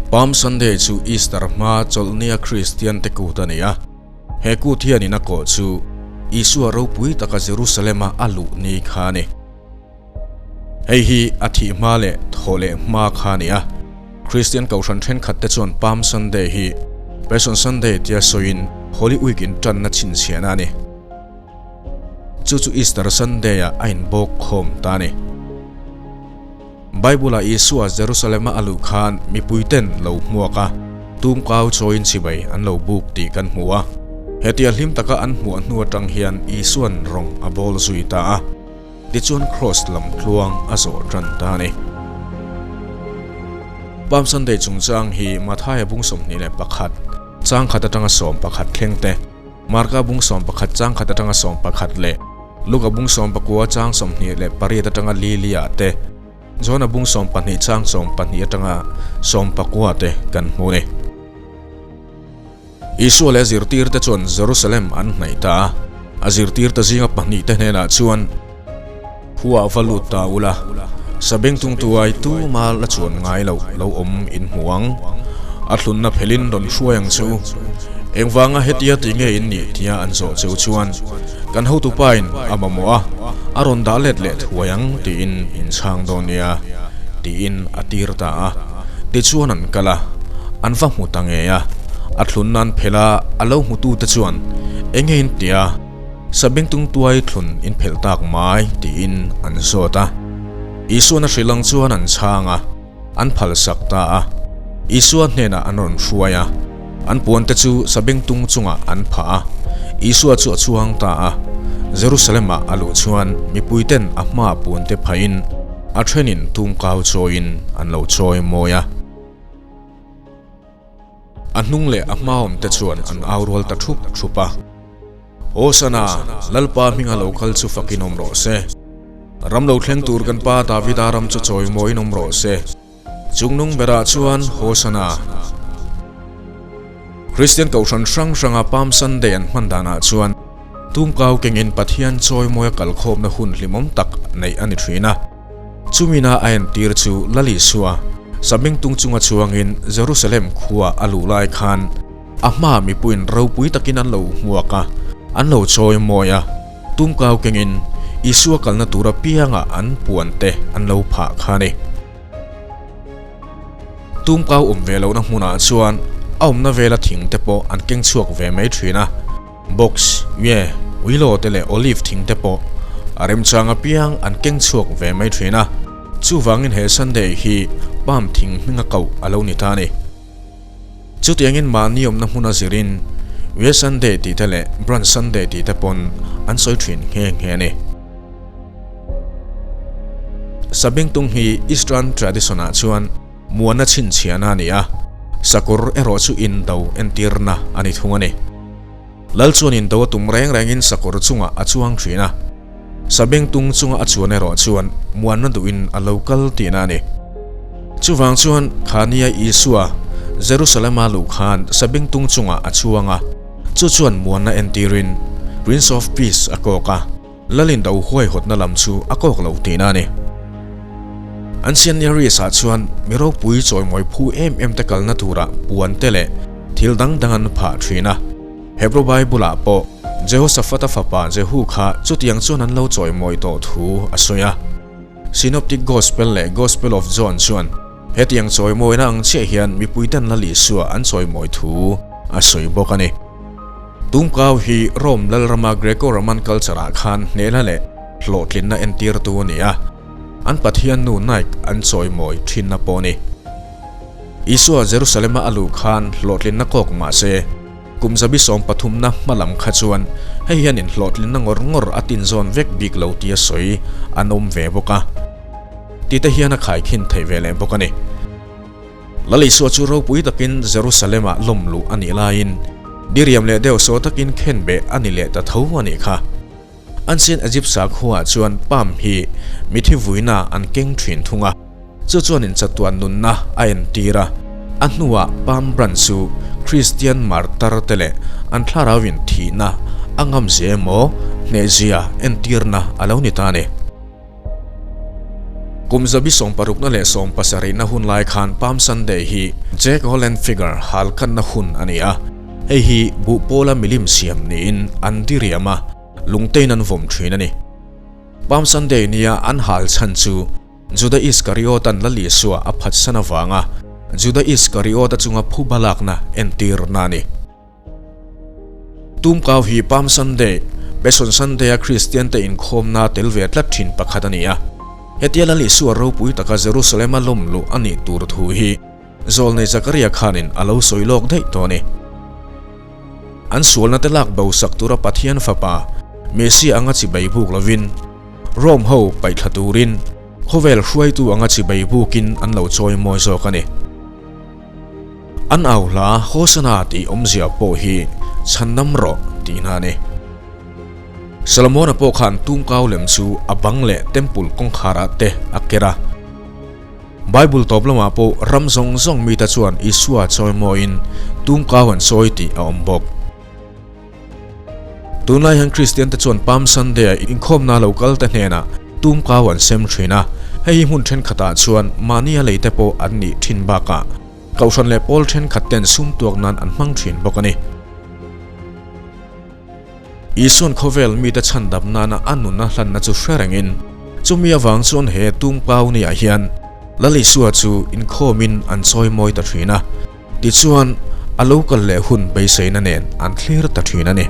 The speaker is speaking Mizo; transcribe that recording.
Palm Sunday chu Easter hma chawlhnia Kristian te kut a ni a. He kut hianin a kawh chu Isua ropui taka Jerusalem-a a luh ni kha a ni. Hei hi a thih hma leh thawh leh hma kha a ni a. Kristian kohhran thenkhat te chuan Palm Sunday hi Passion Sunday tia sawiin Holy Week intanna chhinchhiahna a ni. Chu chu Easter Sunday-ah a inbawk khawm ta a ni. Bible-ah Isua Jerusalem-a a luh khan mipuiten lo hmuak a, tumkau chawiin chibai an lo buk tih kan hmu a. Hetia hlim taka an hmuah hnu atang hian Isua'n rawng a bawl zui ta a, tichuan Kraws lam tluang a zawh tan ta a ni. Palm Sunday chungchang hi Mathaia bung 21, chang khat atanga 11 thleng te, Marka bung 11 chang khat atanga 11 leh Luka bung 19 chang 28 atanga Lilia te, Jona bung 12 chang 12 atanga 19 te kan hmu ni. Isua leh a zirtirte chuan Jerusalem an hnaih ta a, a zirtirte zinga pahnihte hnenah chuan, Khuaah va lut ta ula, sabengtung tuai tuma la chuan ngai loh lo awm in hmu ang. A thlunna phelin rawn hruai ang che u. Engvanga hetia ti nge in nih tia an zawh cheu chuan, Kan hotupain a mamawh a, a rawn dah let leh thuai ang tiin in chhang dawn nia, tiin a tir ta a. Tichuan an kal a, an va hmu ta ngei a. A thlun nan phelh a, a lo hmutute chuan, Enge in tia? Sabengtung tuai thlun in phelh tak mai, tiin an zawt a. Isuan a hrilh ang chuan an chhang a, an phalsak ta a. Isua hnenah an rawn hruai a, an puante chu sabengtung chungah an phah a. Isua chu a chuang ta a. Jerusalem-ah a luh chuan mipuiten a hmaah puante phahin a thenin tumkau chawiin an lo chawi mawi a. A hnung leh a hmaawmte chuan an au rual ta thup thup a. Hosana, Lalpa hminga lo kal chu fakin awm rawh se. Ram lo thleng tur kan pa Davida ram chu chawimawiin awm rawh se. Chungnung berah chuan Hosana. Kristian kohhran hrang hranga Palm Sunday an hman danah chuan tumkau kengin Pathian chawimawia kalkhawmna hun hlimawm tak neih a ni thin a. Chumina a entir chu Lal Isua, Sabengtung chunga chuangin Jerusalem khua a luh lai khan a hmaa mipuiin ropui takin an lo hmuak a, an lo chawi mawi a, tumkau kengin Isua kalna tur apiangah an puan te an lo phah kha a ni. Tumkau awm ve lohna hmunah chuan a awmna vela thing te pawh an keng chhuak ve mai thin a. Box, nge, uilo te leh olive thing te pawh a remchang apiang an keng chhuak ve mai thin a, chuvangin he Sunday hi Palm thing hminga koh a lo ni ta a ni. Chutiangin mahni awmna hmuna zirin Ue Sunday tih te leh Branch Sunday tih te pawn an sawi thin nghe nghe a ni. Sabengtung hi Eastern tradition-ah chuan Muana chhinchhiahna a ni a, sakawr erawh chu indo entirna a ni thung a ni. Lal chuan indo a tum reng rengin sakawr chungah a chuang thin a, sabengtung chunga a chuan erawh chuan muanna duhin a lo kal tihna a ni. Chuvang chuan Khania Isua Jerusalema luh khan sabengtung chungah a chuang a, chu chuan muanna entirin Prince of Peace a kawk a. Lal in do huaihawtna lam chu a kawk lo tihna a ni. An Sianyaris-ah chuan mi ropui chawimawi phu em em te kalna turah puan te leh thil dang dang an phah thin a. Hebrew Bible-ah pawh Jehoshaphat-a fapa Jehu kha chutiang chuan an lo chawimawi tawh thu a sawi a. Synoptic Gospel leh Gospel of John chuan hetiang chawimawina ang chiah hian mipuiten Lal Isua an chawimawi thu a sawi bawk a ni. Tumkau hi Rome lalrama Greco-Roman culture-ah khan hnehna leh hlawhtlinna entirtu a ni a, an pathian nu Nike an chawimawi thinna pawh a ni. Isua Jerusalem-a a luh khan hlawhtlinna kawk mah se, kum zabi sawmpathumna hma lam kha chuan hei hian inhlawhtlinna ngawr ngawr a tinzawn vek bik lo tia sawi an awm ve bawk a, tite hian a khaikhin theih ve leh bawk a ni. Lal Isua chu ropui takin Jerusalem-ah lawm luh a nih laiin diriam leh deuh saw takin khenbeh a ni leh ta tho a nih kha. Ancient Egypt sakhuaah chuan palm hi mithi vuina an keng thin thung a, chu chuan inchatuan nunna a entir a, a hnuah palm branch chu Kristian martar te leh an thlarauin thihna a ngamzia emaw hnehzia entirna a lo ni ta a ni. Kum zabi sawmparukna leh sawmpasarihna hun lai khan Palm Sunday hi Jack Holland figure hal kanna hun a ni a, hei hi buhpawla milim siam niin an diriam a, lungtein an vawm thin a ni. Palm Sunday nia an hal chhan chu Juda Iskariot-a'n Lal Isua a phatsan avanga Juda Iskariot-a chunga phuba lakna entirna a ni. Tumkau hi Palm Sunday, Passion Sunday-a Kristiante inkhawmna tel ve tlat thin pakhat a ni a. Hetia Lal Isua ropui taka Jerusalem-a lawm luh a nih tur thu hi Zawlnei Zakaria khanin a lo sawi lawk daih tawh a ni. An sualna te lak bo sak tura Pathian Fapa, Messia anga chibai buk lovin, Rome ho paihthla turin khawvel hruaitu anga chibai bukin an lo chawi mawi zawk a ni. An au hla Hosanna tih awmzia pawh hi chhan nam rawh tihna a ni. Solomona pawh khan tumkau lem chu a bang leh temple kawngkharah te a ker a. Bible tawp lamah pawh ram zawng zawng mite chuan Isua chawimawiin tumkau an sawi tih a awm bawk. Tunlai hian Kristiante chuan Palm Sunday-a inkhawmna lo kalte hnenah tumkau an sem thin a, hei hi hmun thenkhatah chuan mahnia leite pawh an nih thin bakah kohhran leh pawl thenkhat ten sum tuak nan an hmang thin bawk a ni. Isuan khawvel mite chhandam nana a nunna hlanna chu hre rengin, chumi avang chuan he tumkau niah hian Lal Isua chu inkhawmin an chawimawi ta thin a. Tichuan, a lo kal leh hun beiseina nen an thlir ta thin a ni.